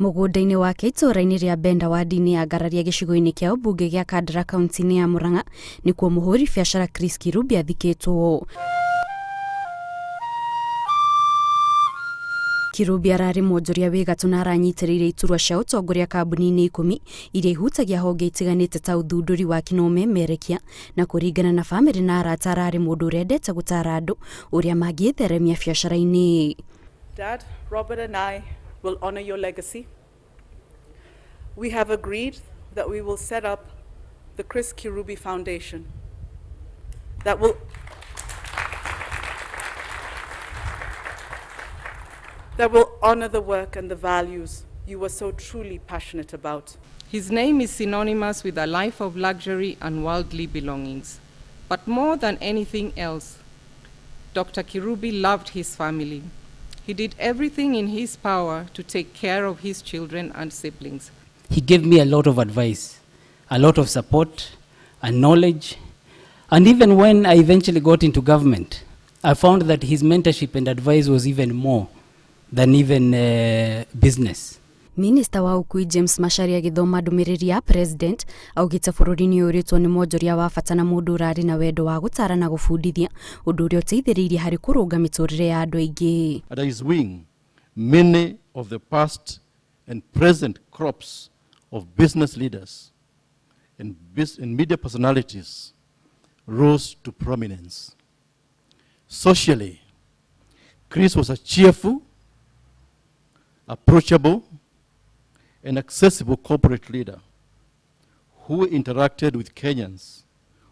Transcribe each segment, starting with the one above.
Mũgũnda-inĩ wake itũũra-inĩ rĩa Benda wadi-inĩ ya Ngararia gĩcigo-inĩ kĩa ũmbunge gĩa Kandara kaunti-inĩ ya Murang'a nĩkuo mũhũri biacara Chris Kirubi athikĩtwo. Kirubi ararĩ mwonjoria wĩ gatũ na aranyitĩrĩire iturwa cia ũtongoria kambuni-inĩ 10 iria ihutagia honge itiganĩte ta ũthundũri wa kĩnomemerekia na kũringana na bamĩrĩ na arata ararĩ mũndũ ũrendete gũtara andũ ũrĩa mangĩtheremia biacara-inĩ. Dad, Robert and I will honor your legacy. We have agreed that we will set up the Chris Kirubi Foundation that will honor the work and the values you were so truly passionate about. His name is synonymous with a life of luxury and worldly belongings. But more than anything else, Dr. Kirubi loved his family. He did everything in his power to take care of his children and siblings. He gave me a lot of advice, a lot of support and knowledge. And even when I eventually got into government, I found that his mentorship and advice was even more than even business. Minista wa ũkui James Macharia agĩthoma ndũmĩrĩri ya president augĩte bũrũri nĩ ũrĩtwo nĩ mwonjoria wa bata na mũndũ ũrarĩ na wendo wa gũtara na gũbundithia ũndũ ũrĩa ũteithĩrĩirie harĩ kũrũnga mĩtũrĩre ya andũ aingĩ. Under his wing, many of the past and present crops of business leaders and media personalities rose to prominence. Socially, Chris was a cheerful, approachable, and accessible corporate leader who interacted with Kenyans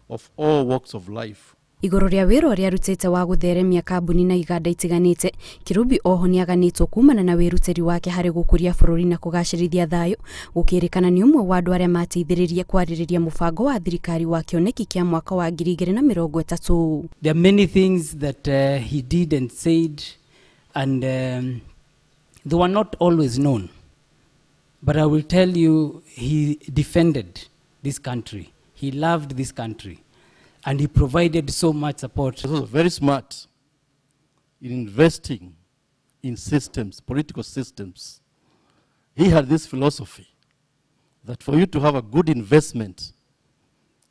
of all walks of life. Igũrũ rĩa wĩra ũrĩa arutĩte wa gũtheremia kambuni na iganda itiganĩte, Kirubi oho nĩaganĩtwo kumana na wĩrutĩri wake harĩ gũkũria bũrũri na kũgacĩrithia thayũ, gũkĩrĩkana nĩ ũmwe wa andũ arĩa mateithĩrĩrie kwarĩrĩria mũbango wa thirikari wa kĩoneki kĩa mwaka wa 2030. There are many things that he did and said, and they were not always known. But I will tell you, he defended this country. He loved this country. And he provided so much support. He was also very smart in investing in systems, political systems. He had this philosophy that for you to have a good investment,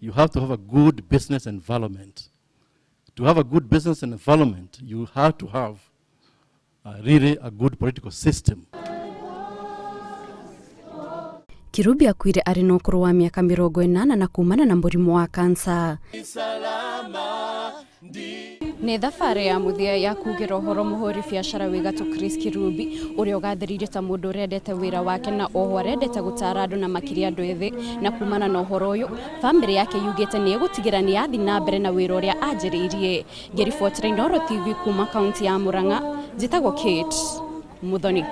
you have to have a good business environment. To have a good business environment, you have to have really a good political system. Kirubi akuire arĩ na ũkũrũ wa mĩaka 80 na kumana na mũrimũ wa kansa. Nĩ thabarĩ ya mũthia ya kugĩra ũhoro mũhũri biacara wĩ gatũ Chris Kirubi ũrĩa ũgathĩrĩirio ta mũndũ ũrendete wĩra wake na oho arendete gũtara andũ na makĩria andũ ethĩ. Na kumana na ũhoro ũyũ, bamĩrĩ yake yugĩte nĩ ĩgũtigĩra nĩ yathiĩ na mbere na wĩra ũrĩa anjĩrĩirie. Ngĩribotera Inooro TV kuma kaunti ya Murang'a, njĩtagwo Kate Muthoni.